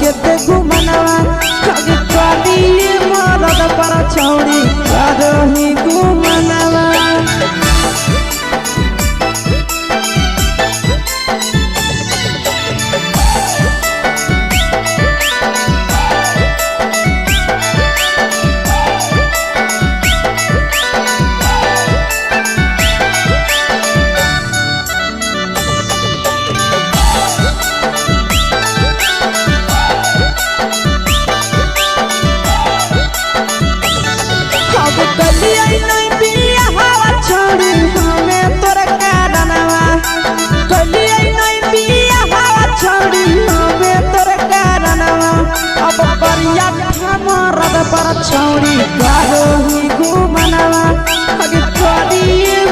केते गुमनवा अगे करी मरद पर छौरी करही गुमनवा। अब कलिया नहीं बिया हवा छोड़ी हमें तोर कारणवा कलिया नहीं बिया हवा छोड़ी हमें तोर कारणवा अब करिया मरद पर छोड़ी करही गुमनवा अगे करी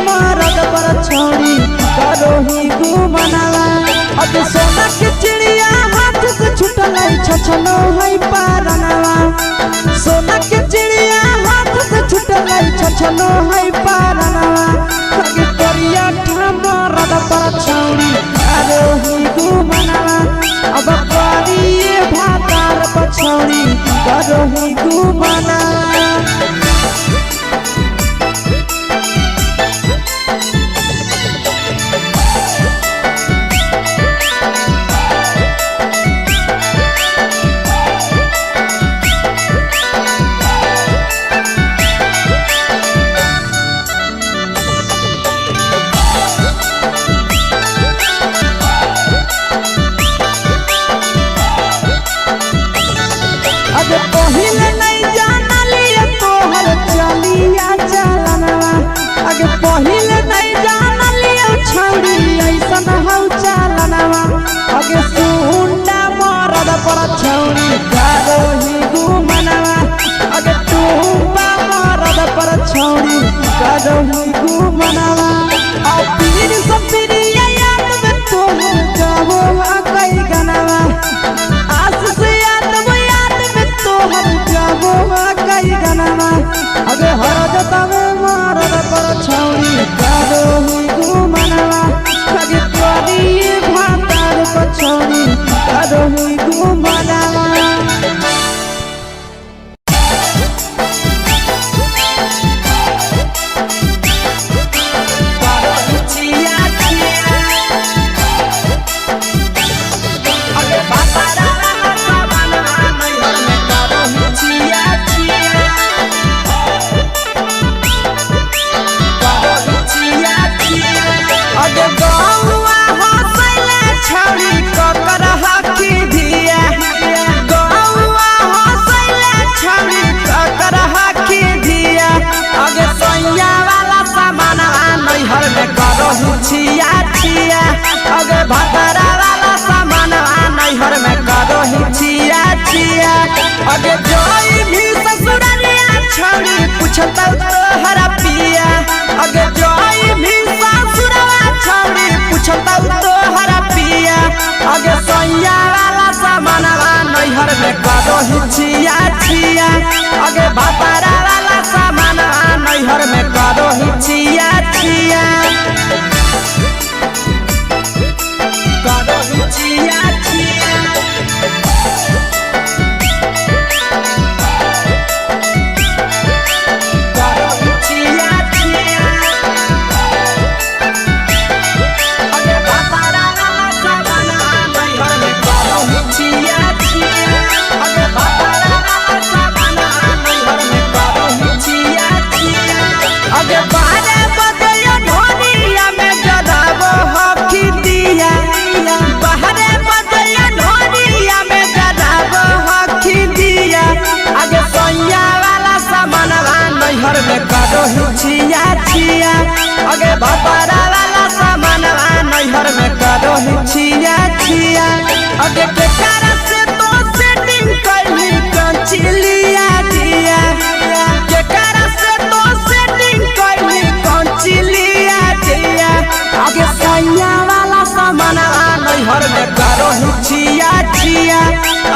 मरद पर छोड़ी करही गुमनवा। अब सोना के चिड़िया हाथ से छुटल छछनो है पारनवा सोना के चिड़िया हाथ से छुटल छछनो है पारनवा अगे करिया मरद पर छौरी करही गुमनवा अब करिए भातार पर छौरी करही गुमनवा। अगे पहिले नहीं जानलिए तोहर चलिया चलनवा अगे पहिले नहीं जानलिए छौरी ऐसन हौ चलनवा अगे सुंडा मरद पर छौरी करही गुमनवा अगे टूपा मरद पर छौरी करही गुमनवा। आ पीर सपिरिया याद में तोहर गावो आ कई गनवा आस से याद में तोहर गावो आ कई गनवा अगे हर जतावे मरद पर छौरी करही गुमनवा अगे करी भातार पर छौरी करही गुमनवा। अगे गौआ हंसैले छौरी ककर हकी धिया गौआ हंसैले छौरी ककर हकी धिया अगे सैया वाला सामानवा नैहर में करहु छिया छिया अगे भतरा वाला सामानवा नैहर में करहु छिया छिया अगे जोई भी ससुरलिया छौरी पूछतौ तोहरा पिया अगे जोई भी ससुरवा छौरी पूछतौ तोहरा पिया अगे सैया वाला सामानवा नैहर में करही छिया छिया अगे भतरा वाला सामानवा नैहर में करही छिया छिया करही छिया छिया करही छिया छिया अगे भतरा वाला सामानवा नैहर में करही छिया छिया अगे भतरा वाला सामानवा नैहर में करही छिया छिया अगे बारे बदया ढोलिया में जराबो हकी दिया बाहरे बदया ढोलिया में जराबो हकी दिया अगे सैया वाला सामानवा नैहर में करही छिया छिया अगे भतरा वाला सामानवा नैहर में करही छिया छिया अगे केकरा से तो सेटिंग कैली कंचिलिया दिया केकरा से तो सेटिंग कैली कंचिलिया दिया अगे सैया वाला सामानवा नैहर में करही छिया छिया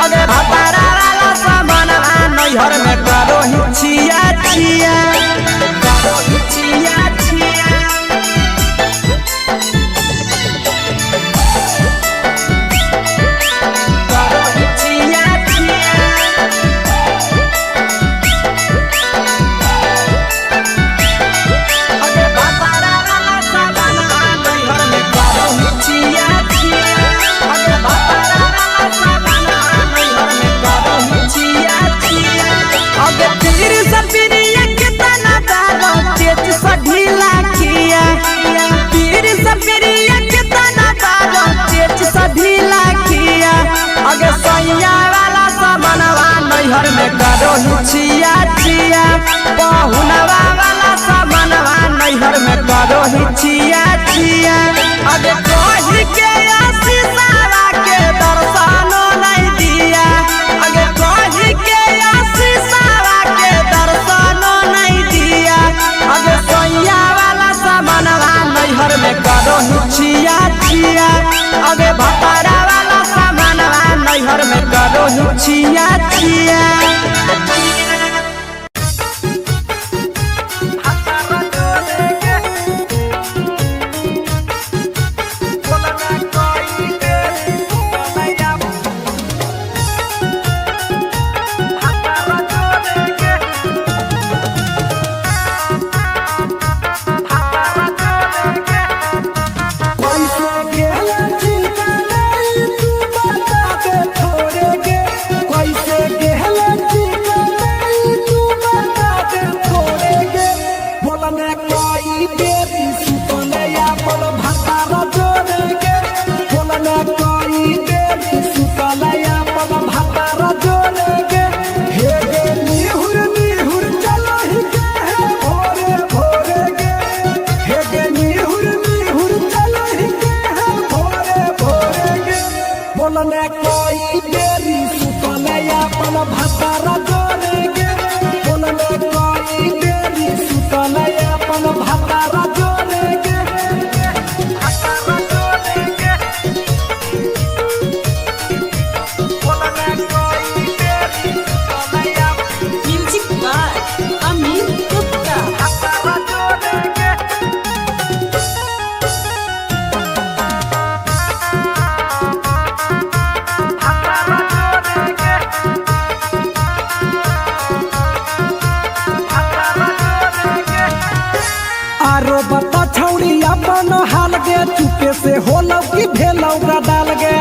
अगे भतरा वाला सामानवा नैहर में करही छिया छिया करही छिया छिया। नैहर में करो ही छिया छिया। पहुनवा वाला सामानवा नैहर में करो ही छिया छिया। अगे कही के आशीषवा के दर्शनो नहीं दिया। अगे कही के आशीषवा के दर्शनो नहीं दिया। अगे सोइया वाला सामानवा नैहर में करो ही छिया छिया। अगे भतारा वाला सामानवा नैहर में करो ही छिया छिया। कैसे गेला चिंता नहीं तू बता दे थोड़े गे। कैसे गेला चिंता नहीं तू बता दे थोड़े गे। बोलने कोई बेरी सुतने अपन भातारा जोड़े गे। बोलने कोई बेरी सुतने अपन भातारा जोड़े गे। हे गे निहुर निहुर चलो ही गे हे भोरे भोरे गे। हे गे निहुर निहुर चलो ही गे हे भोरे भोरे गे। बोलने कोई बेरी सुतने अपन भातारा जोड़े गे। बोलने कोई बेरी सुतने अपन भातारा जोड़े गे। भातारा जोड़े गे। बोलने कोई बेरी सुतने अपन म्यूजिक बाय अमित गुप्ता। भातारा जोड़े गे। आरो बता छौड़ी अपन हाल गे। चुपे से होलौ की भेलौ डाल गे।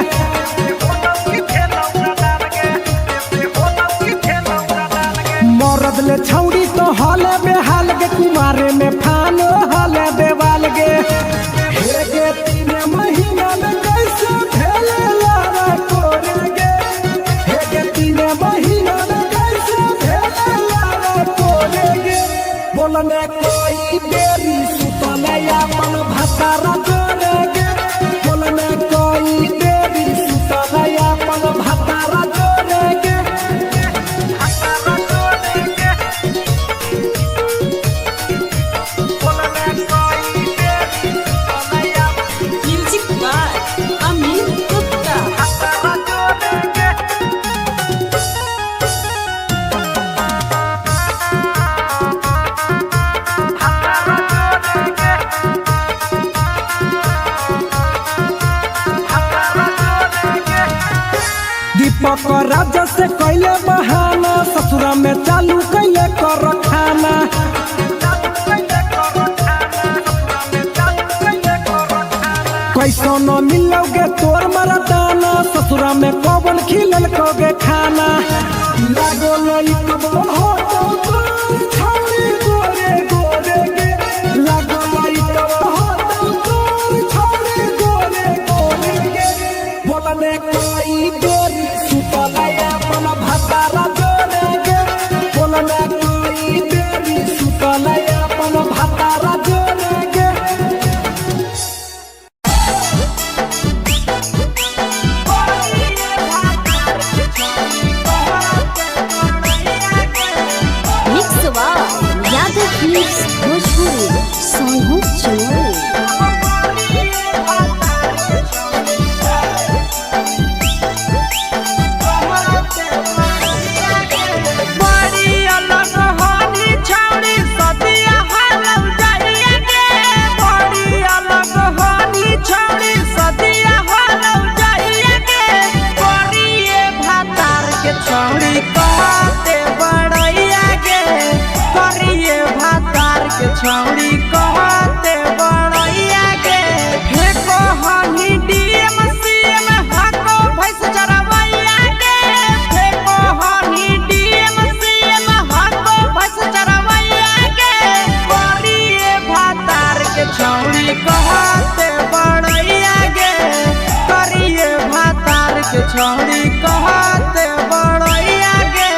मरद ले छौड़ी तो हले बेहाल गे। कुमारे में फानो हले देवाल गे। हे गे तीन महीना में कैसे भेले लारा कोरे गे। हे गे तीन महीना में कैसे भेले लारा कोरे गे। बोलने कोई बेरी सुतने अपन भातारा जोड़े गे। बोलने कोई बेरी सुतने अपन भातारा जोड़े गे। भातारा जोड़े गे। बोलने कोई बेरी सुतने अपन म्यूजिक बाय अमित गुप्ता। भातारा जोड़े गे। भातारा जोड़े गे। भातारा जोड़े गे। दीपक राजा से कैले बहाना। ससुरा में चालू कैले कर खाना। कैसो न मिलोगे तोर मरदाना। ससुरा में कौन खिलल कोगे खाना। लागो लइकबो हो तो तोर छौरी गोरे गोरे गे। लागो लइकबो हो तो तोर छौरी गोरे गोरे गे। बोलने कोई बेरी सुतले अपन भातारा जोड़े गे। बोलने कोई बेरी सुतले अपन भातारा जोड़े गे। Mix by Yadav films Bhojpuri Sonu Chamoli. बड़ी अलग होनी छौड़ी सदिया हालौ जाइए गे। बड़ी अलग होनी छौड़ी सदिया हालौ जाइए गे। करिए भातार के छौड़ी कहते बड़ैया गे। करिए भातार के छौड़ी कहते बड़ैया गे। फेको हनी डीएम सीएम हाको भैंस चरवैया गे। फेको हनी डीएम सीएम हाको भैंस चरवैया गे। करिए भातार के छौड़ी कहते बड़ैया गे। करिए भातार के छौड़ी कहते बड़ैया गे।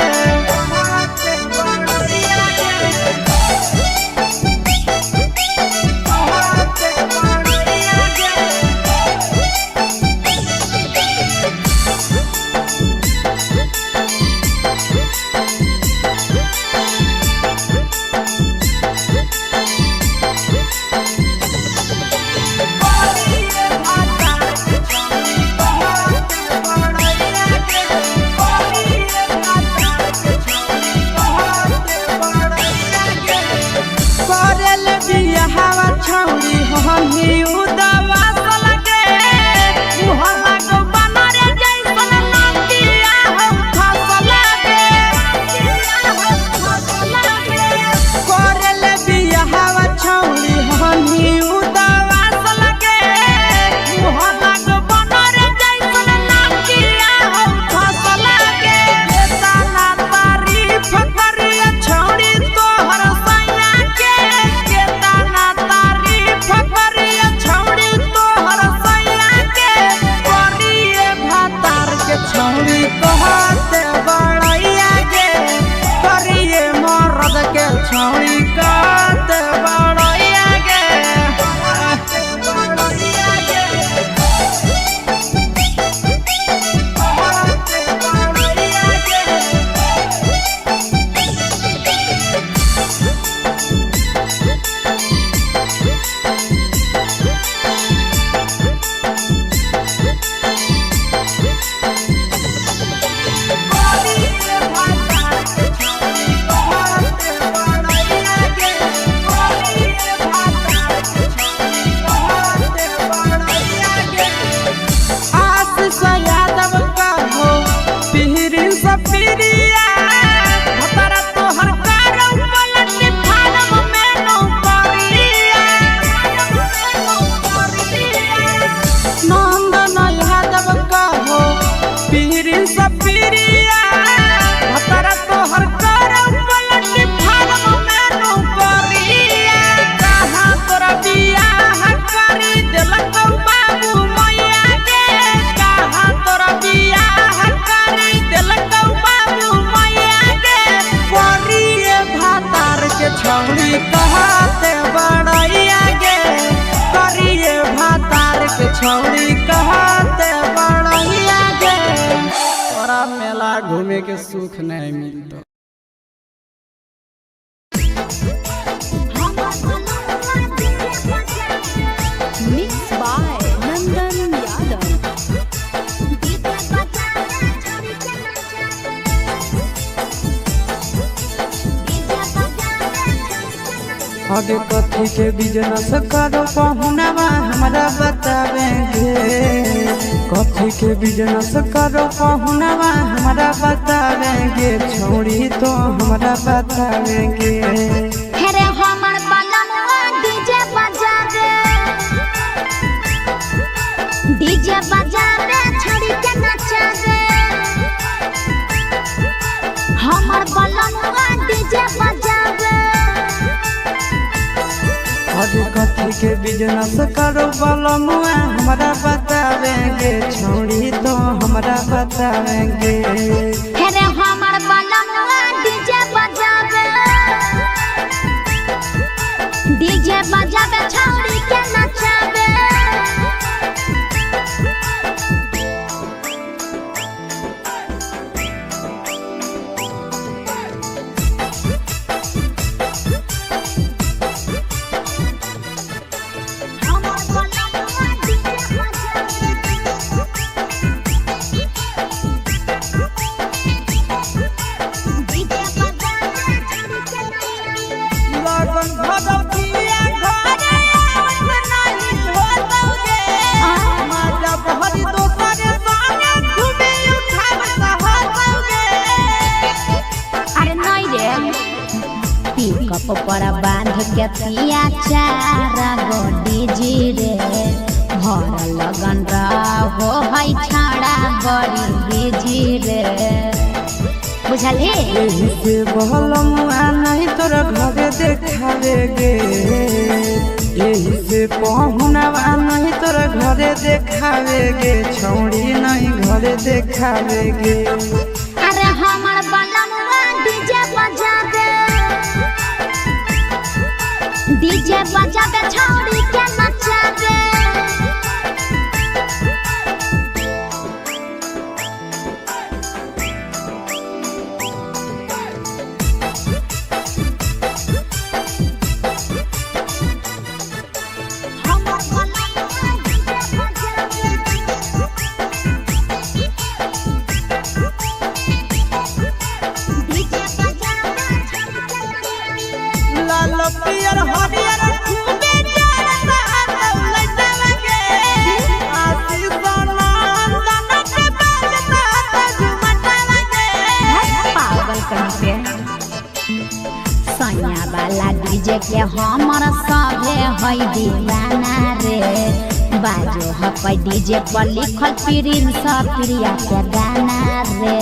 पीरिया भतरा तोहर करौ पलट फारम में नौकरिया। नंदन यादव कहो पीरी सपीरिया भतरा तोहर करौ पलट फारम में नौकरिया। कहाँ तोरा बियाह करी देलक बाबू मैया गे, कहाँ तोरा बियाह करी देलक बाबू मैया गे। करिए भातार के छौड़ी कहते बड़ैया गे, करिए भातार के छौड़ी कहते बड़ैया गे। तोरा मेला घूमे के सुख नहीं मिलतो। Mix by Nandan Yadav. अबे कथी के बिजनेस करो पहुनावा हमरा बतावेंगे, कथी के बिजनेस करो पहुनावा हमरा बतावेंगे, छोड़ी तो हमरा बतावेंगे। हेरे हमर बलमुआ डीजे बजावे, डीजे बजावे छड़ी के नचावे। हमर बलमुआ डीजे बजावे। अबे कथी के बिजनेस करो बलमुआ हमरा बतावेंगे, छोड़ी तो हमरा बतावेंगे। हेरे हमर बलमुआ डीजे बजावे, डीजे बजावे छड़ी के नचावे। हमर बलमुआ डीजे बजावे। डीजे बजावे छड़ी के नचावे। लगन भगवतिया घरे आवत नाही होतौगे, माता बहरी दोसर संगे घूमे उठावत होतौगे। अरे नहीं रे, पिकअप पर बांध के पिया चार गो डीजे रे, भर लगन रहो है छाड़ा बड़ी बिजी रे, बुझलही। एही से बहलमुआ नहीं तोरा घरे देखावे गे, एही से पहुनावा नहीं तोरा घरे देखावे गे, छौड़ी नहीं घरे देखावे गे। अरे हमर बलमुआ डीजे बजावे, डीजे बजावे छौड़ी के नचावे। हमर बलमुआ डीजे बजावे। डीजे बजावे छौड़ी के नचावे। लाल पियर हरियर खूबे जरता दौलत लगे, आशीष नंदन के बाजता झुमट लगे। पागल कहीं पे सैया वाला डीजे के हमर सभे है दीवाना रे, बाजो हपै डीजे पर लिखल प्रिंस प्रिया के गाना रे।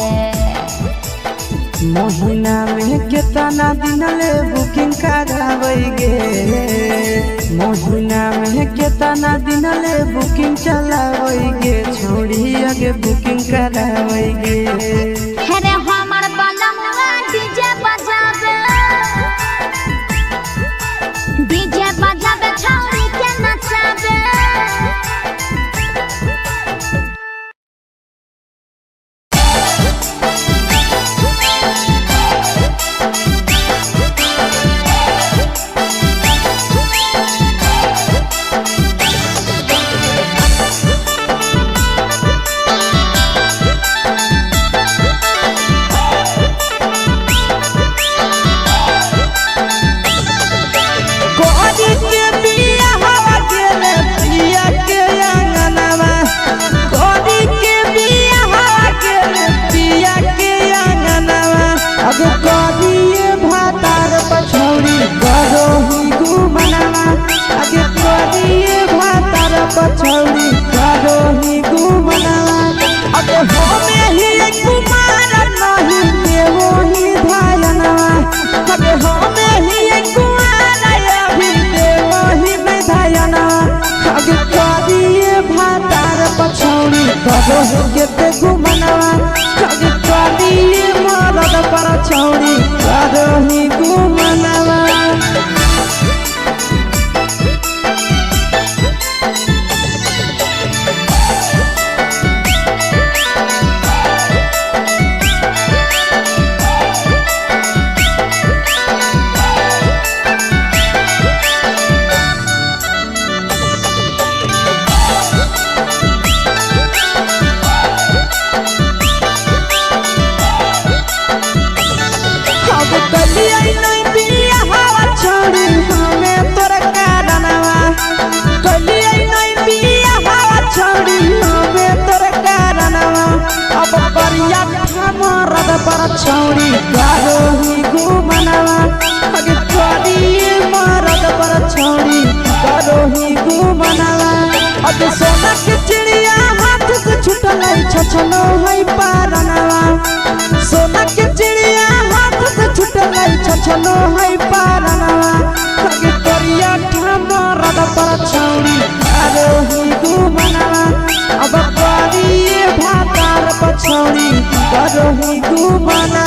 महीना में केतना दिन ले बुकिंग कराबै गे, महीना में केतना दिन ले बुकिंग चलाबै गे, छोड़ी आगे बुकिंग कराबै गे। हेरे हमर बलमुआ डीजे बजावे, डीजे बजावे छौड़ी के नचावे। रे करो ही के गुमनवा अगे करी मरद पर छौरी करो ही गुमनवा। अब कलिया नहीं बिया हवा छोड़ी हमें तोर कारणवा कलिया नहीं बिया हवा छोड़ी हमें तोर कारणवा अब करिया मरद पर छोड़ी करो ही घुमनवा अगे करिए मरद पर छोड़ी करो ही घुमनवा। अब सोना के चिड़िया हाथ से छुटल छछलो है पारनवा सोना के चिड़िया हाथ से छुटल छछलो है पारनवा अगे करिया मरद पर छौरी करो ही घुमनवा अब करिए भातार पर छौरी करो ही घुमनवा।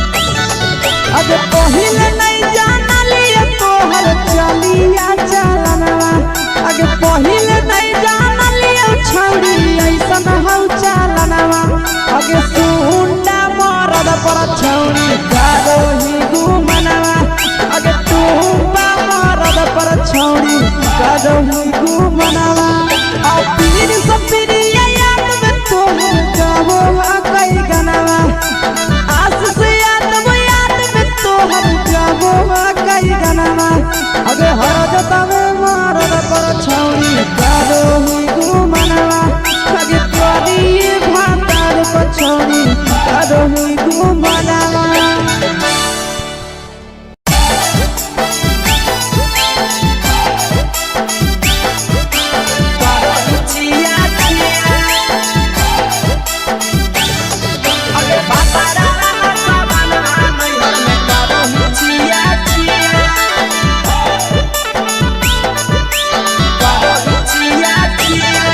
अरे पहिले नहीं जानलिए तोहर चलिया चलनवा अगे पहिले नहीं जानलिए छौरी ऐसन हौ चलनवा अगे सुंडा मरद पर छौरी करो ही गुमनवा अगे टूबा मरद पर छौरी करो ही गुमनवा। आ पीर सपीरिया याद में तोहर गावो कई गनवा आस से याद वो याद में तोहर गावो कई गनवा अगे हर जतावे मरद पर छौरी करो ही गुमनवा अगे तोरी भातार पर छौरी करो ही गुमनवा। चिया चिया अरे बातारा सामानवा नैहर में करो ही चिया चिया करो ही चिया चिया।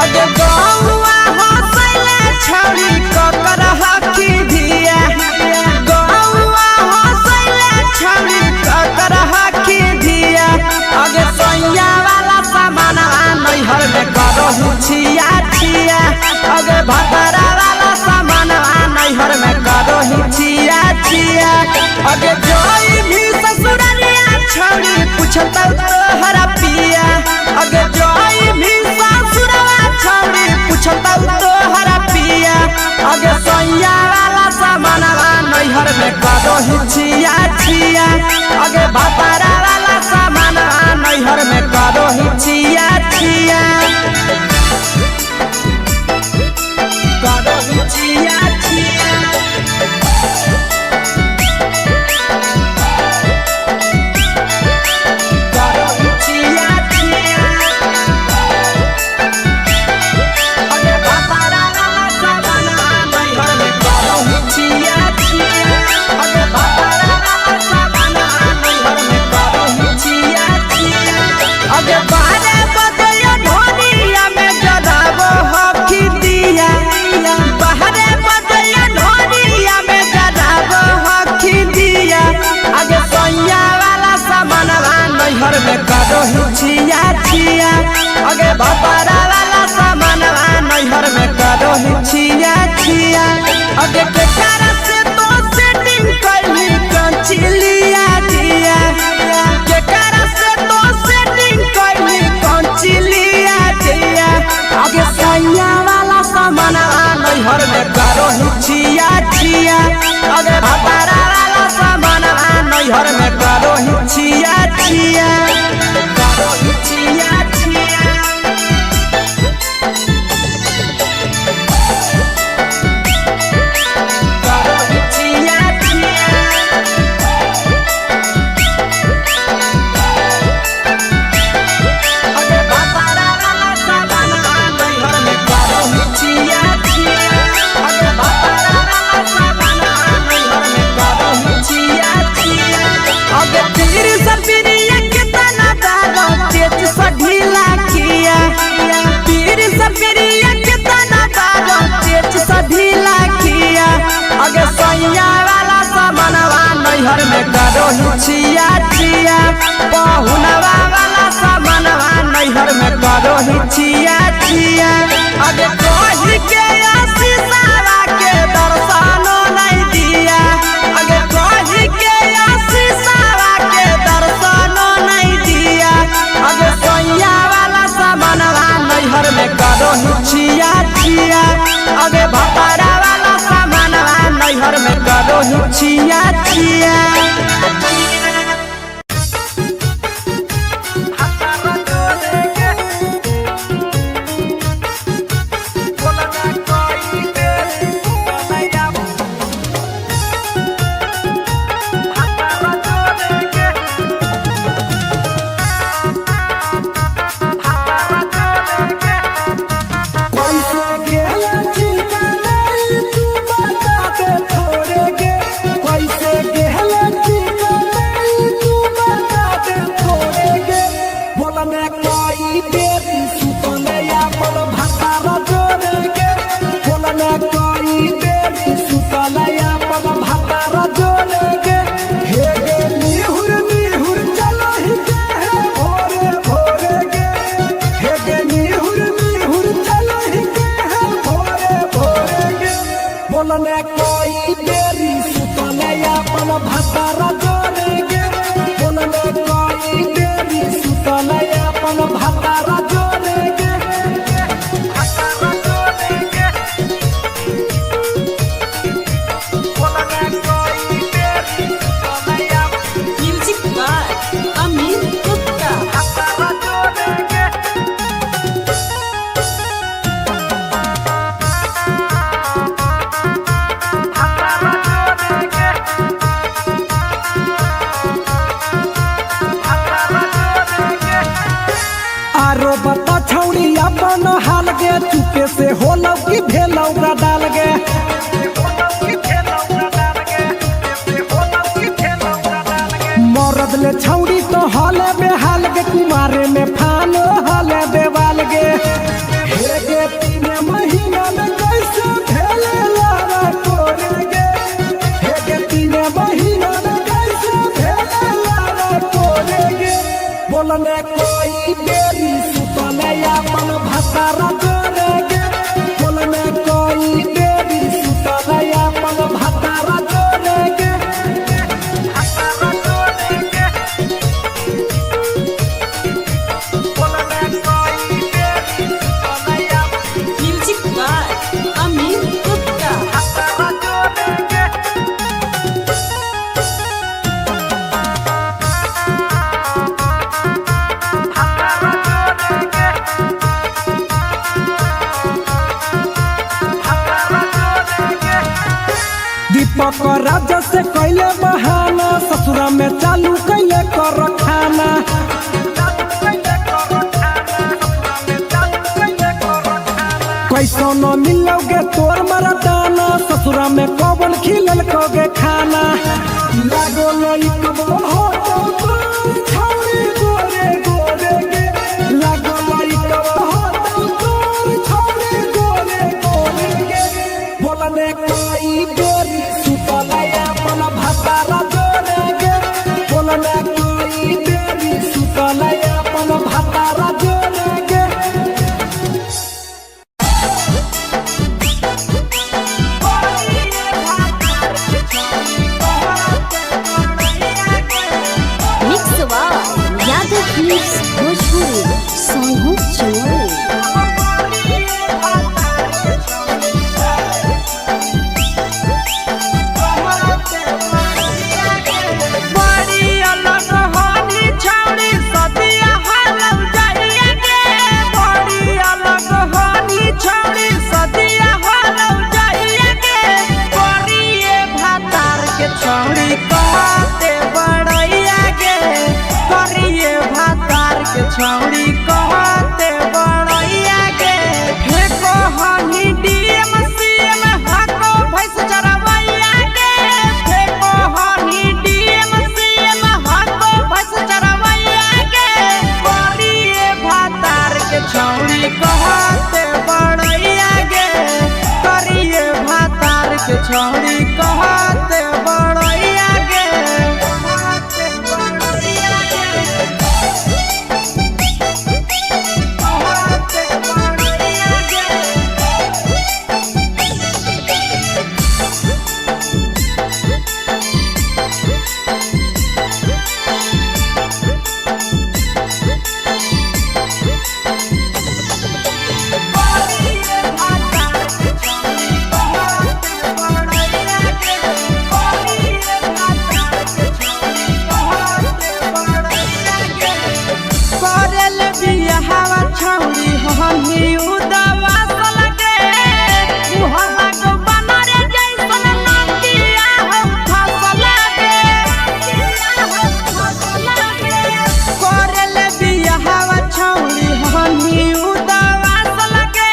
अगे गौआ हंसैले छौरी ककर हकी धिया गौआ हंसैले छौरी ककर हकी धिया अगे सैया वाला सामानवा नैहर में करो ही छिया छिया अगे भतरा वाला सामानवा नैहर में करो ही छिया छिया अगे जोई भी ससुरलिया छौरी पूछतौ तोहरा पिया अगे जोई भी ससुरवा छौरी पूछतौ तोहरा पिया अगे सैया वाला सामानवा नैहर में करो ही छिया छिया अगे भतरा वाला सामानवा नैहर में करो ही छिया छिया करो ही चिया चिया करो ही चिया चिया अरे बातारा सामानवा नैहर में करो ही चिया चिया अरे बातारा सामानवा नैहर में करो ही चिया चिया। अगे बारे बदया ढोलिया में जराबो हकी दिया बाहरे बदया ढोलिया में जराबो हकी दिया अगे सैया वाला सामानवा नैहर में करो ही छिया छिया अगे भतरा वाला सामानवा नैहर में करो ही छिया छिया अगे के कारण से तो सेटिंग कैली कंचिलिया दिया के कारण से तो सेटिंग कैली कंचिलिया दिया आगे सैया वाला सामानवा नैहर में करो ही छिया छिया अगे भतारा वाला सामानवा नैहर में करो ही छिया छिया करो ही चिया चिया। करो ही छिया छिया। पहुनवा वाला सामानवा नैहर में करो ही छिया छिया। अगे कही के आशीषावा के दर्शनो नहीं दिया। अगे कही के आशीषावा के दर्शनो नहीं दिया। अगे सैया वाला सामानवा नैहर में करो ही छिया छिया। अगे भतारा वाला सामानवा नैहर में करो ही छिया छिया। कैसे गेला ठिकाना तू बता दे थोड़े गे। कैसे गेला ठिकाना तू बता दे थोड़े गे। बोलने कोई देरी सुतने अपन भातारा जोड़े गे। बोलने कोई देरी सुतने अपन भातारा जोड़े गे। हे गे निहुर निहुर चलो ही गे हे भोरे भोरे गे। हे गे निहुर निहुर चलो ही गे हे भोरे भोरे गे। बोलने कोई देरी सुतने अपन भातारा जोड़े गे। बोलने कोई देरी सुतने अपन भातारा जोड़े गे। भातारा जोड़े गे। बोलने कोई देरी सुतने अपन म्यूजिक बाय अमित गुप्ता। भातारा जोड़े गे। भातारा जोड़े गे। भातारा जोड़े गे। आरो बता छौड़ी अपन हाल गे, चुपे से होलौ की भेलौ डाल गे। मरद ले छौड़ी तो हले बेहाल गे, कुमारे में फानो हले देवाल गे। हे गे तीन महीना में कैसे भेले लारा कोरे गे। हे गे तीन महीना में कैसे भेले लारा कोरे गे। बोलने कोई देरी सुतने अपन भातारा जोड़े गे। बोलने कोई देरी सुतने अपन भातारा जोड़े गे। भातारा जोड़े गे। बोलने कोई देरी सुतने अपन म्यूजिक बाय अमित गुप्ता। भातारा जोड़े गे। भातारा जोड़े गे। भातारा जोड़े गे। दीपक राजा से कैले बहाना, ससुरा में चालू कैले कर खाना। कैसो न मिलोगे तोर मरदाना, ससुरा में कौन खिलल कोगे खाना। लागो लइकबो हो तो तोर छौरी गोरे गोरे गे। लागो लइकबो हो तो तोर छौरी गोरे गोरे गे। बोलने कोई देरी सुतले अपन भातारा जोड़े गे। बोलने कोई देरी सुतले अपन भातारा जोड़े गे। Mix by Yadav films Bhojpuri song चोरी। बड़ी अलग होनी छौड़ी सदिया हालौ जाइया गे। बड़ी अलग होनी छौड़ी सदिया हालौ जाइया गे। करिए भातार के छौड़ी कहते बड़ैया गे। करिए भातार के छौड़ी कहते। छौरी हनी उदवा सलगे मुहला को बनर जैसन नदिया हो फसल गे करले बियाहवा छौरी हनी उदवा सलगे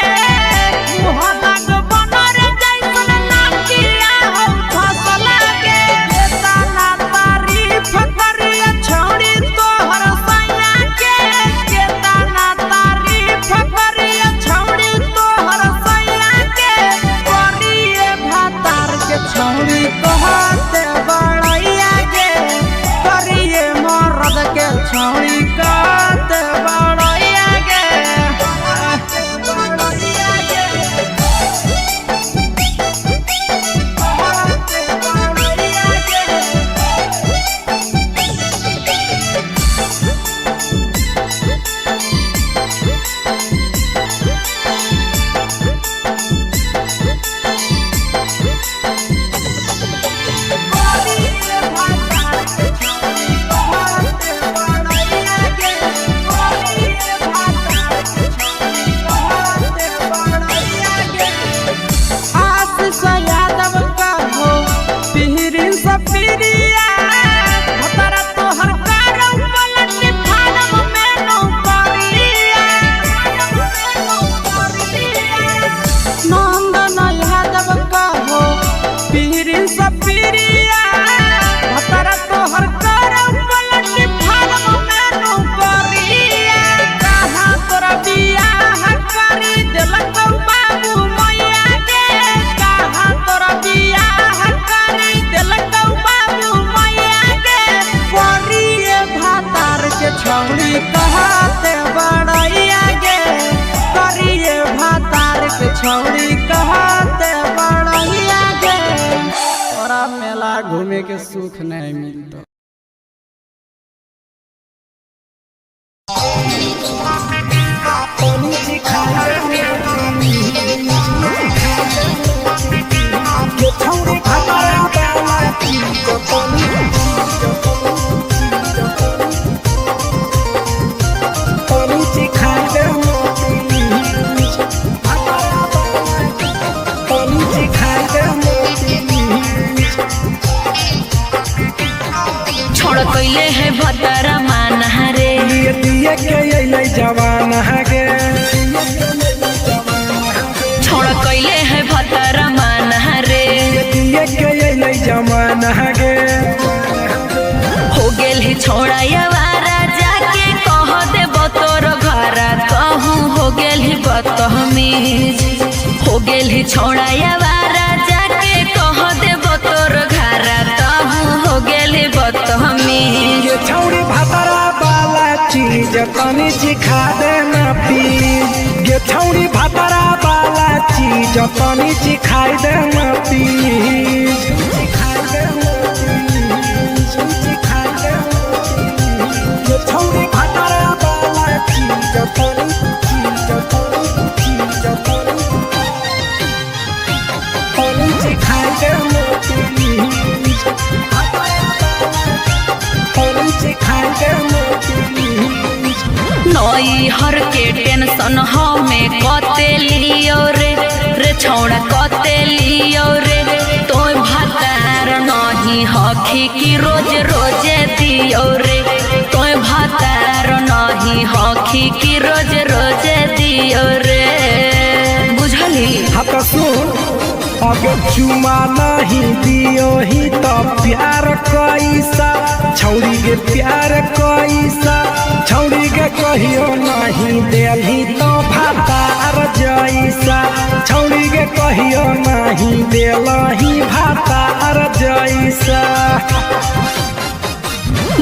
मुहला को बनर जैसन नदिया हो फसल गे केतना तारीफ करिया छौरी तोहर सैया के केतना तारीफ करिया छौरी तोहर सैया के करिए भातार के छौरी कहते बड़ैया के करिए मरद के छौरी कहते बड़ैया के बड़ैया के कहते बड़ैया के। आशीष यादव का हो पिहरी सपीरिया भतरा तोहर कारौ पलट फारम में नौकरिया नंदन यादव का हो पिहरी सपीरिया भतरा तोहर कारौ पलट फारम में नौकरिया कहाँ तोरा बियाह करी देलक बाबू मैया गे कहाँ तोरा बियाह करी देलक बाबू मैया गे करिए भातार के छौरी कहते बड़ैया गे करिए भातार के छौरी कहते बड़ैया गे तोरा मेला घूमे के सुख नहीं मिलतो। छोड़ कैले है भतरा माना रे दिए दिए के अइलै जवान गे छोड़ कैले है भतरा माना रे दिए के अइलै जवान गे हो गेल ही छोड़ा यवारा जाके कह दे तोर घरा कहूँ हो गेल ही बदतमीज हो गेल ही छोड़ा यवारा जाके कह दे तोर घरा कहूँ हो गेल ही बदतमीज ये छौरी भातरा वाला चीज तनी सिखा देना प्लीज ये छौरी भातरा वाला चीज तनी सिखाई देना प्लीज सिखाई देना प्लीज, सिखाई देना प्लीज। ये छौरी भातरा वाला चीज तनी चीज तनी चीज तनी तनी सिखाई देना प्लीज तनी सिखाई देना प्लीज नई हर के टेंशन हमें कते लियो रे रे छौड़ा कते लियो रे तोय भातार नहीं हखी की रोज रोजे दियो रे तोय भातार नहीं हखी की रोज रोजे दियो रे बुझली हाँ तो सुन अगर चुमा नहीं दियो ही तो प्यार कैसा छौड़ी के प्यार कैसा छौड़ी के कहियो नहीं देलही तो भातार जैसा छौड़ी के कहियो नहीं देलही भातार जैसा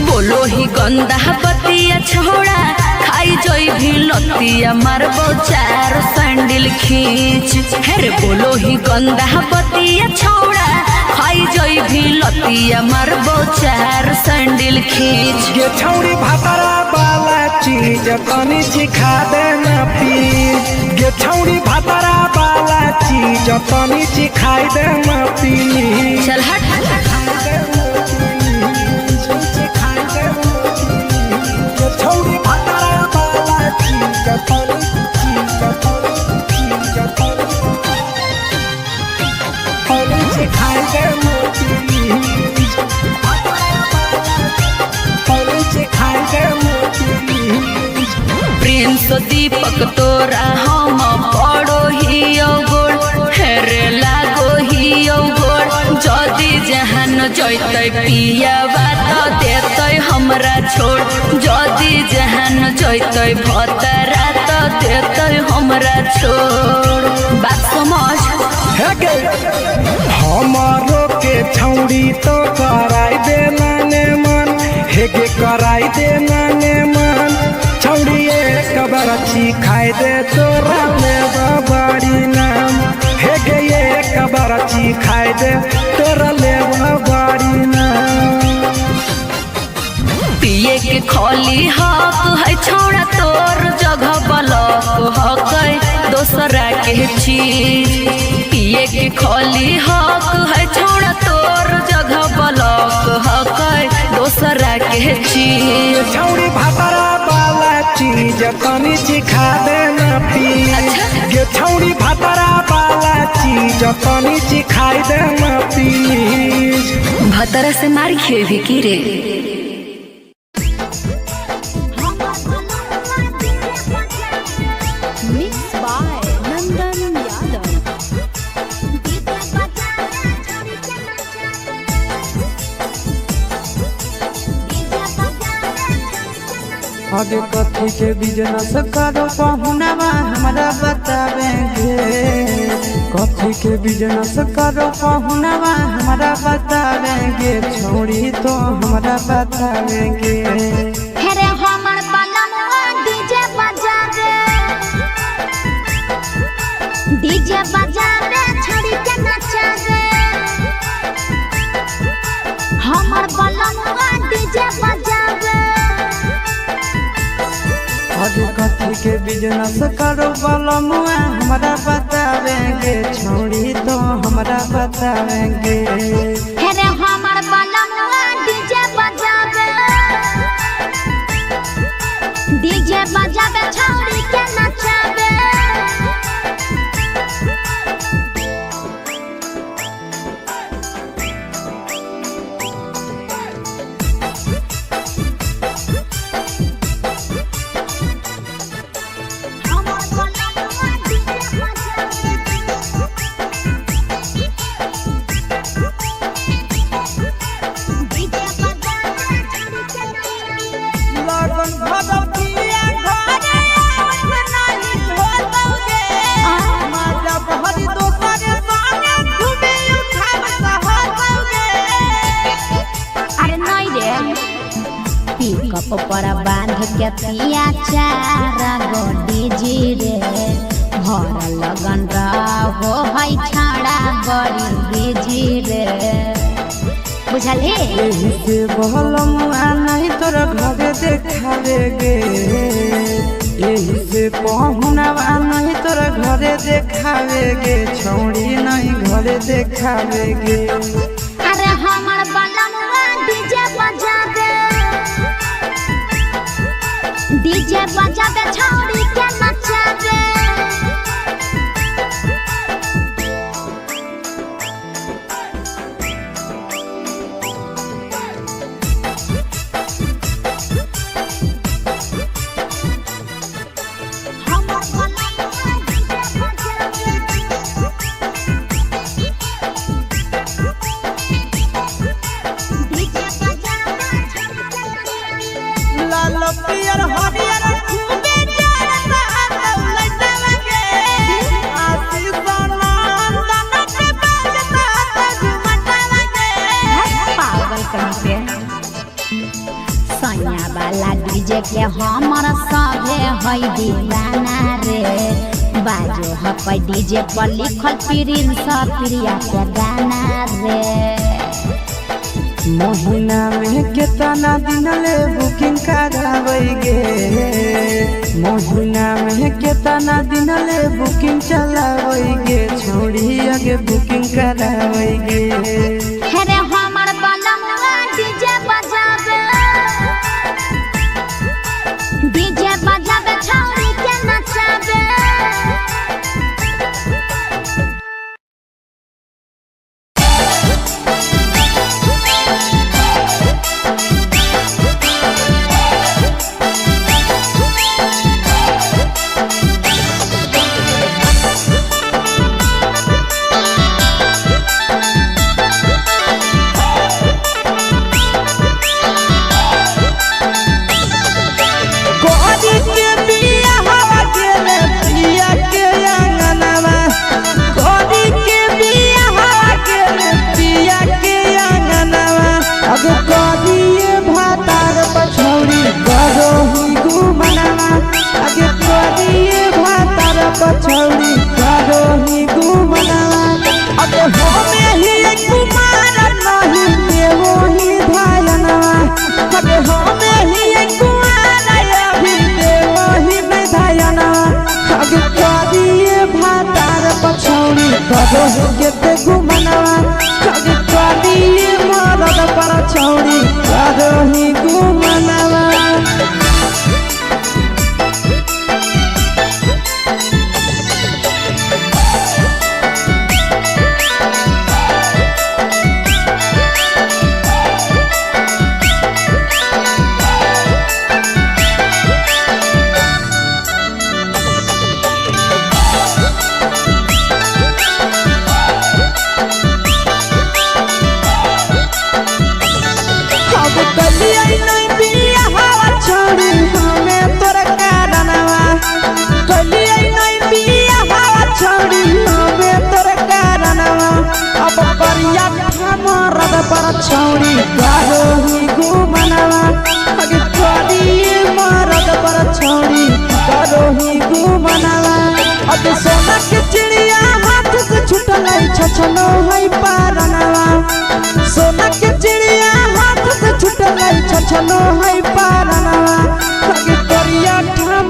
बोलो ही गंदा बतिया छोड़ा खाई जोई भी लतिया मारबो चार सैंडल खींच हेरे बोलो ही गंदा बतिया छोड़ा खाई जोई भी लतिया मारबो चार सैंडल खींच ये छौड़ी भातारा वाला चीज तनी सिखा देना प्लीज ये छौड़ी भातारा वाला चीज तनी सिखाई देना प्लीज चल हट। छौड़ी भातारा वाला चीज तनी दीपक तोरा हम पड़ो हियो गोड़ हेरे लागो हियो गोड़। जदि जहान जैतै पियावा त देतै हमरा छोड़, जदि जहान जैतै भतरा त देतै हमरा छोड़। बात समझ। हे गे हमारो के छौड़ी तो कराई देना ने मन, हे गे कराई देना ने मन। छौड़ी एक बरछी खाई दे तोरा ले बड़ी नाम, हे गे एक बरछी खाई दे तोरा ले बड़ी नाम। पिए के खोली हक है छोड़ा तोर जगह बलक हक है दोसरा के चीज। पिए के खोली हक है छोड़ा तोर जगह बलक हक है दोसरा के चीज। छौड़ी भातरा वाला चीज तनी चिखा देना प्लीज, गे छौड़ी भातरा वाला चीज तनी चिखाई देना प्लीज। भतरा से मार खेबी की रे। Mix by Nandan Yadav. अरे कथी के बिजनेस करो पहुनावा हमरा बतावेंगे, कथी के बिजनेस करो पहुनावा हमरा बतावेंगे, छोड़ी तो हमरा बतावेंगे। हेरे हमर बलमुआ डीजे बजावे, डीजे बजावे छड़ी के नचावे। हमर बलमुआ डीजे बजावे। अरे कथी के बिजनेस करो बलमुआ हमरा बतावेंगे, छोड़ी तो हमरा बतावेंगे। हेरे हमर बलमुआ डीजे बजावे, डीजे बजावे छौड़ी के नचावे। हमर बलमुआ डीजे बजावे। डीजे बजावे छौड़ी के नचावे। लगन भगवतिया घरे आवत नाही होतौगे, माता बहरी दोसर संगे घूमे उठावत होतौगे। अरे नहीं रे, पिकअप पर बांध के पिया चार गो डीजे रे, भर लगन रहो है छाड़ा बड़ी बिजी रे, बुझलही। एही से बहलमुआ नहीं तोरा घरे देखावे गे, एही से पहुनावा नहीं तोरा घरे देखावे गे, छौड़ी नहीं घरे देखावे गे। अरे हमर बलमुआ डीजे बजावे, डीजे बजावे छौड़ी के नचावे। हमर बलमुआ डीजे बजावे। डीजे बजावे छौड़ी के नचावे। लाल पियर हरियर खूबे जरता दौलतवा गे, आशीष नंदन के बजता झुमटवा गे। पागल कहीं पे सैया वाला डीजे के हमर सभे है दीवाना रे, बाजो हकै डीजे पर लिखल प्रिंस प्रिया के गाना रे। महीना में केतना दिन ले बुकिंग कराबै गे, महीना में केतना दिन ले बुकिंग चलाबै गे, छोड़ी आगे बुकिंग कराबै गे। हेरे हमर बलमुआ डीजे बजावे, डीजे बजावे छौड़ी के नचावे। करो ही केते गुमनवा अगे करी मरद पर छौरी करो ही गुमनवा। अब कलिया नहीं बिया हवा छोड़ी हमें तोर कारणवा, कलिया नहीं बिया हवा छोड़ी हमें तोर कारणवा। अब परिया मरद पर छोड़ी करो ही गुमनवा, अगे करिए मरद पर छोड़ी करो ही गुमनवा। अब सोना के चिड़िया हाथ से छुटल छछनो है पारनवा, सोना के चिड़िया हाथ से छुटल छछनो है पारनवा। अगे करिया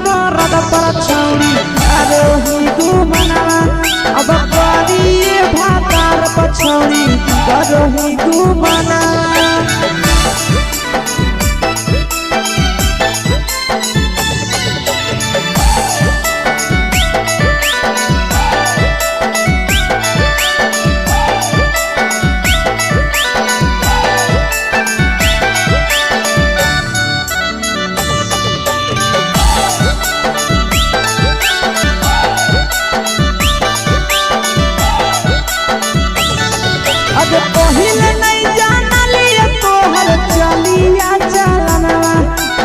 मरद पर छौरी करो ही गुमनवा, अब करिए भातार पर छौरी करो ही गुमनवा। अब पहिले नहीं जानलिए तोहर चलिया चलनवा,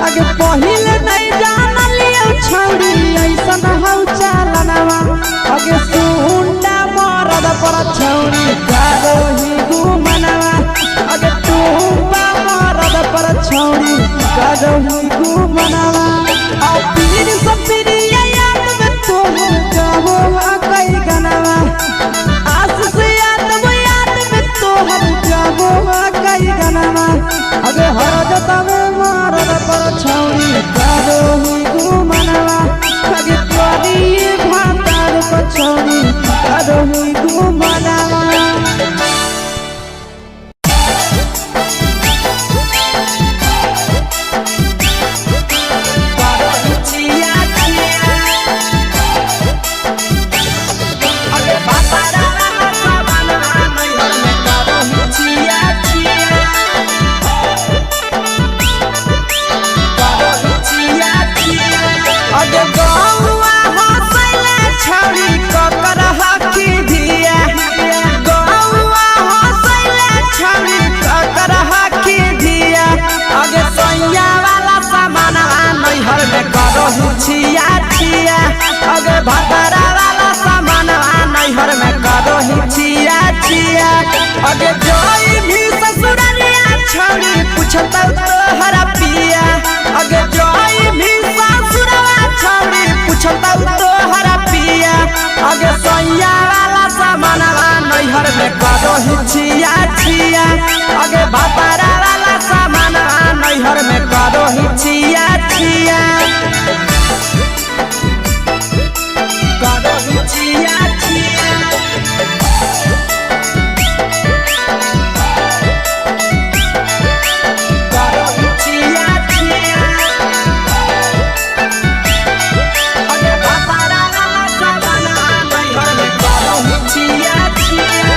अगे पहिले नहीं जानलिए छौरी ऐसन हौ चलनवा। अगे सुंडा मरद पर छौरी करो ही गुमनवा, अगे टूबा मरद पर छौरी करो ही गुमनवा। आ पीर सपिरिया याद में तोहर गावो कई गनवा, आस से याद याद में तोहर गावो कई गनवा। अगे हर जतवे मरद पर छौरी करो ही गुमनवा, अगे करिए भातार पर छौरी करो ही गुमनवा। अगे गौआ हंसैले छौरी ककर हकी धिया, गौआ हंसैले छौरी ककर हकी धिया। अगे सैया वाला सामानवा नैहर में करो ही छिया छिया, अगे भतरा वाला सामानवा नैहर में करो ही छिया छिया। अगे जोई भी ससुरलिया छौरी पूछतौ तोहरा पिया, अगे जोई भी ससुरवा छौरी पूछतौ तोहरा पिया। अगे सैया वाला सामानवा नैहर में करो ही छिया छिया, अगे भतरा वाला सामानवा नैहर में करो ही छिया छिया, करो ही छिया छिया। करो ही छिया छिया। अगे भतरा वाला सामानवा नैहर में करो ही छिया छिया,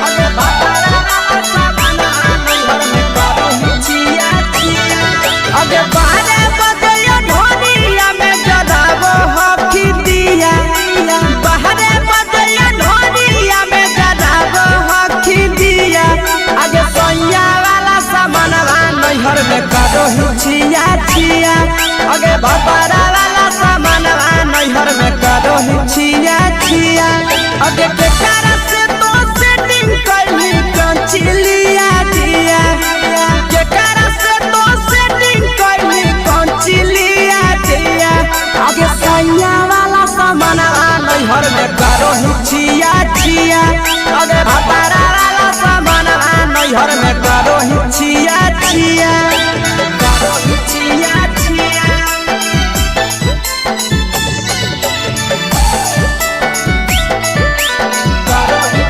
अगे भतरा वाला सामानवा नैहर में करो ही छिया छिया। अगे बारे बजैया ढोलिया में जराबो हकी दिया, बाहरे बजैया ढोलिया में जराबो हकी दिया। अगे सैया वाला सामानवा नैहर में करो ही छिया छिया, अगे भतरा वाला सामानवा नैहर में करो ही छिया छिया। अगे केकरा से तो सेटिंग कैली कंचिलिया दिया, केकरा से तो सेटिंग कैली कंचिलिया दिया। अगे सैया वाला सामानवा नैहर में करो ही छिया छिया, अगे भतरा वाला सामानवा नैहर में करो ही छिया छिया, करो ही छिया छिया। करो ही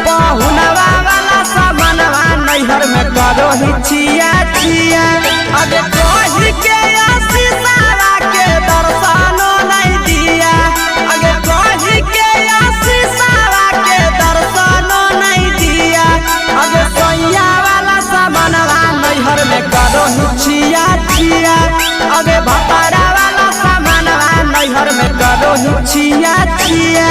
पहुनवा वाला सामानवा नैहर में करो ही छिया छिया। अगे कही के आशीषावा के दर्शनो नहीं दिया। अगे कही के आशीषावा के दर्शनो नहीं दिया। अगे सैया वाला सामानवा नैहर में करो ही छिया छिया। अगे भतारा वाला सामानवा नैहर में करो ही छिया छिया।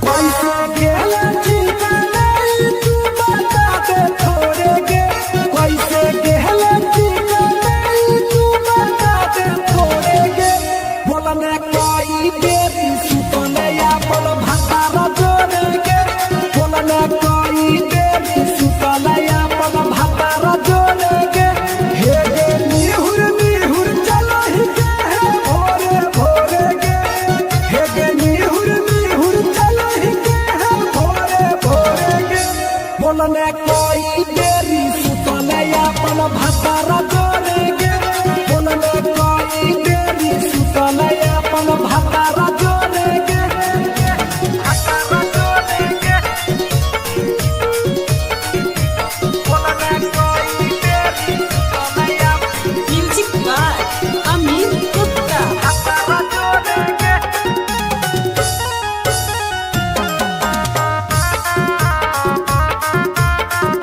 कैसे गेला ठिकाना तू बता दे थोड़े गे। कैसे गेला ठिकाना तू बता दे थोड़े गे। बोलने कोई बेरी सुतने अपन भातारा जोड़े गे। बोलने कोई बेरी सुतने अपन भातारा जोड़े गे। हे गे निहुर निहुर चलो ही गे हे भोरे भोरे गे। हे गे निहुर निहुर चलो ही गे हे भोरे भोरे गे। बोलने कोई बेरी सुतने अपन भातारा जोड़े गे। बोलने कोई बेरी सुतने अपन भातारा जोड़े गे। भातारा जोड़े गे। बोलने कोई बेरी सुतने अपन म्यूजिक बाय अमित गुप्ता। भातारा जोड़े गे।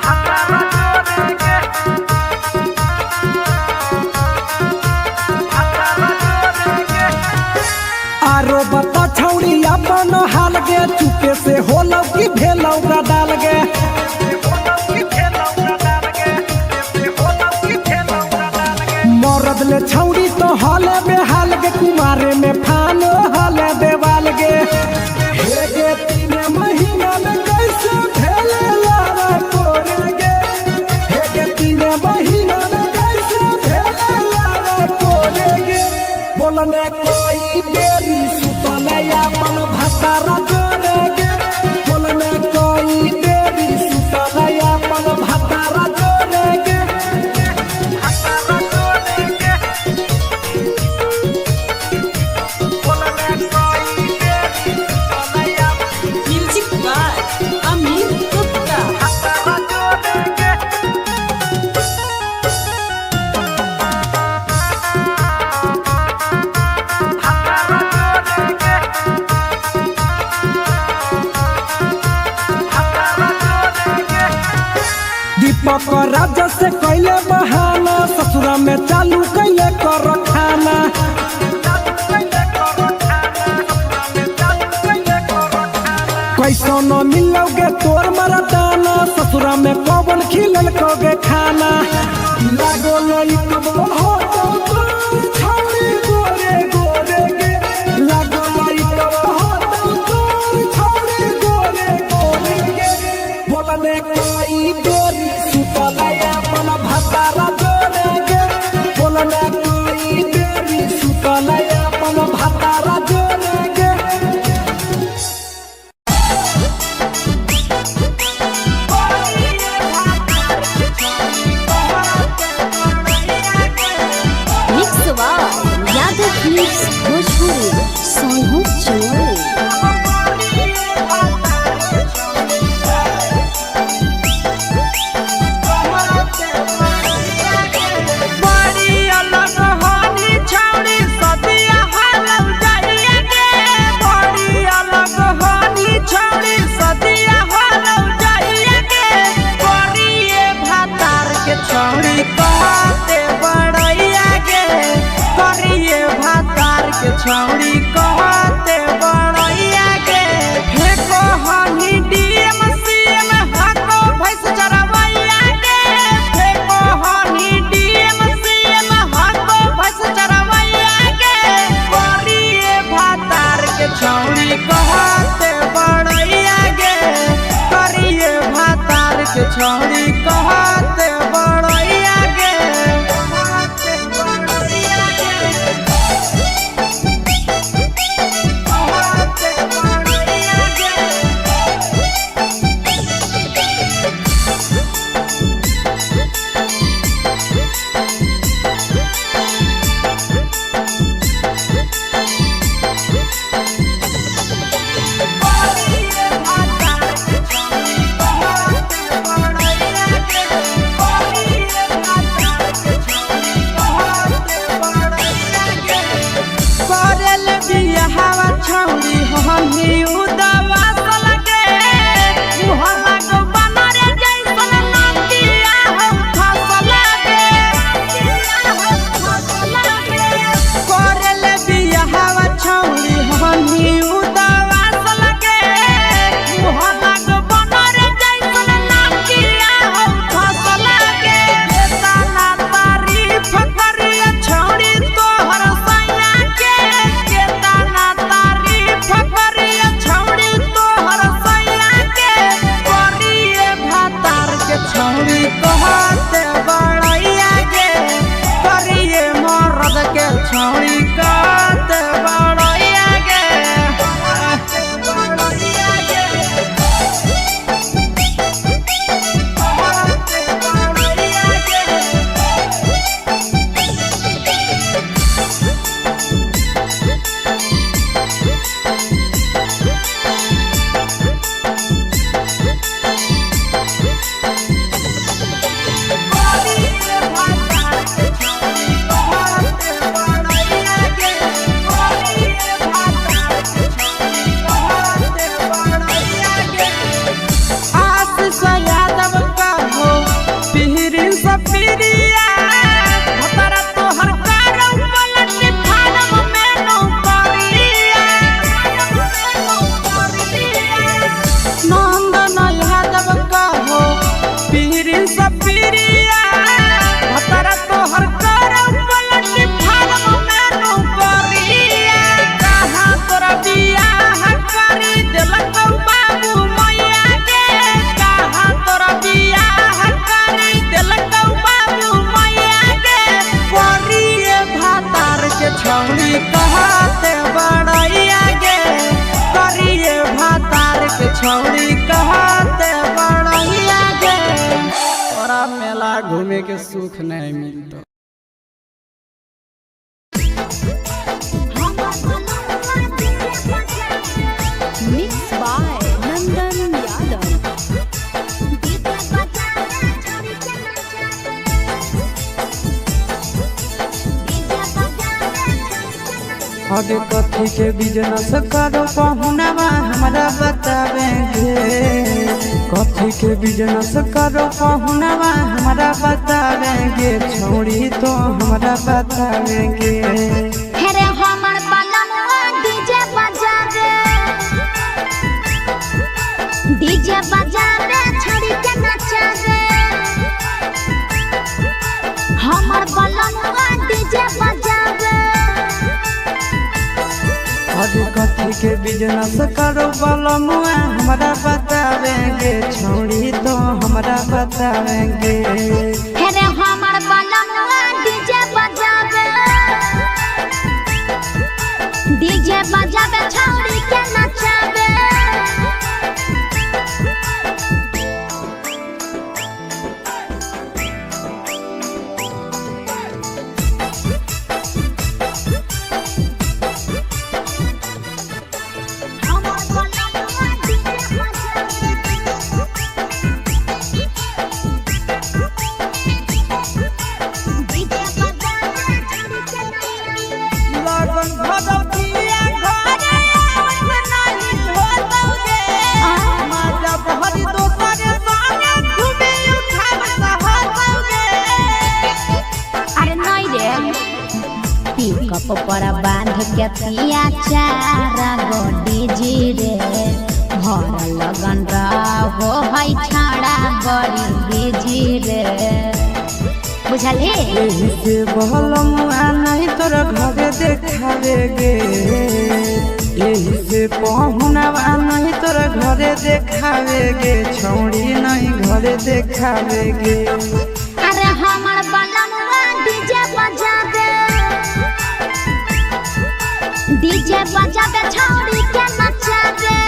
भातारा जोड़े गे। भातारा जोड़े गे। आरो बता छौड़ी अपन हाल गे, चुपे से होलौ कि भेलौ डाल गे। मरद ले छौड़ी तो हले बेहाल गे, कुमारे में फानो हले देवाल गे। हे गे तीन महीना में कैसे भेले लारा कोरे गे। हे गे तीन महीना में कैसे भेले लारा कोरे गे। बोलने कोई बेरी सुतने अपन भातारा जोड़े गे। बोलने कोई बेरी सुतने अपन भातारा जोड़े गे। भातारा जोड़े गे। बोलने कोई बेरी सुतने अपन म्यूजिक बाय अमित गुप्ता। भातारा जोड़े गे। भातारा जोड़े गे। भातारा जोड़े गे। दीपक राजा से कैले बहाना, ससुरा में चालू कैले कर खाना। कैसो न मिलोगे तोर मरदाना, ससुरा में कौन खिलल कोगे खाना। लागो लइकबो हो तो तोर छौड़ी गोरे गोरे गे। लागो लइकबो हो तो तोर छौड़ी गोरे गोरे गे। बोलने कोई बेरी सुतले अपन भातारा जोड़े गे। बोलने कोई बेरी सुतले अपन भातारा जोड़े गे। Mix by Yadav films Bhojpuri Sonu Chamoli. बड़ी अलग होनी छौड़ी सदिया हालौ जाइए गे। बड़ी अलग होनी छौड़ी सदिया हालौ जाइए गे। करिए भातार के छौड़ी कहते बड़ैया गे। करिए भातार के छौड़ी कहते बड़ैया गे। फेको हनी डीएम सीएम हाको भैंस चरवैया गे। फेको हनी डीएम सीएम हाको भैंस चरवैया गे। करिए भातार के छौड़ी कहते बड़ैया गे। करिए भातार के छौड़ी कहते बड़ैया गे। कहते बड़ैया गे। घूमे के सुख नहीं मिलतो। Mix by Nandan Yadav. अगे कथी के बिजनेस करो पहुनावा हमरा बतावेंगे, कथी के बिजनेस करो पहुनावा हमरा बतावेंगे, छोड़ी तो हमरा बतावेंगे। हेरे हमर बलमुआ डीजे बजावे, डीजे बजावे छड़ी के नचावे। हमर बलमुआ डीजे बजावे। अरे कथी के बिजनेस करो बलमुआ हमरा बतावेंगे, छोड़ी तो हमरा बतावेंगे। हेरे हमर बलमुआ डीजे बजावे, डीजे बजावे छौड़ी के नचावे। हमर बलमुआ डीजे बजावे। डीजे बजावे छौड़ी के नचावे। लगन भगवतिया घरे आवत नाही होतौगे, माता बहरी दोसर संगे घूमे उठावत होतौगे। अरे नहीं रे, पिकअप पर बांध के पिया चार गो डीजे रे, भर लगन रहो है छाड़ा बड़ी बिजी रे, बुझलही। एही से बहलमुआ नहीं तोरा घरे देखावे गे, एही से पहुनावा नहीं तोरा घरे देखावे गे, छौड़ी नहीं घरे देखावे गे। अरे हमर बलमुआ डीजे बजावे, डीजे बजावे छौड़ी के नचावे।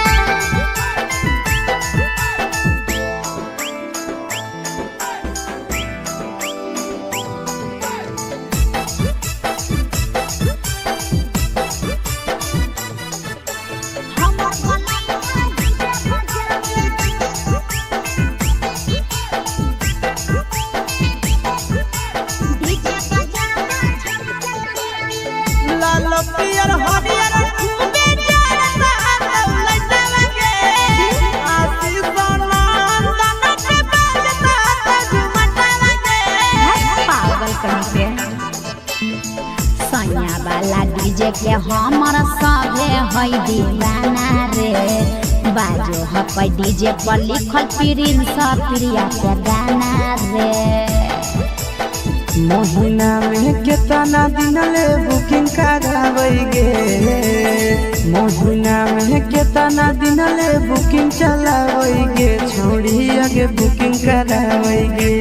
हमर बलमुआ डीजे बजावे। डीजे बजावे छौड़ी के नचावे। लाल पियर हरियर खूबे जरता दौलतवा गे, आशीष नंदन के बाजता झुमटवा गे। पागल कहीं पे सैया वाला डीजे के हमर सभे है दीवाना रे, बाजो हपै डीजे पर लिखल प्रिंस प्रिया के गाना रे। महीना में केतना दिन ले बुकिंग कराबै गे, महीना में केतना दिन ले बुकिंग चलाबै गे, छोड़ी आगे बुकिंग कराबै गे।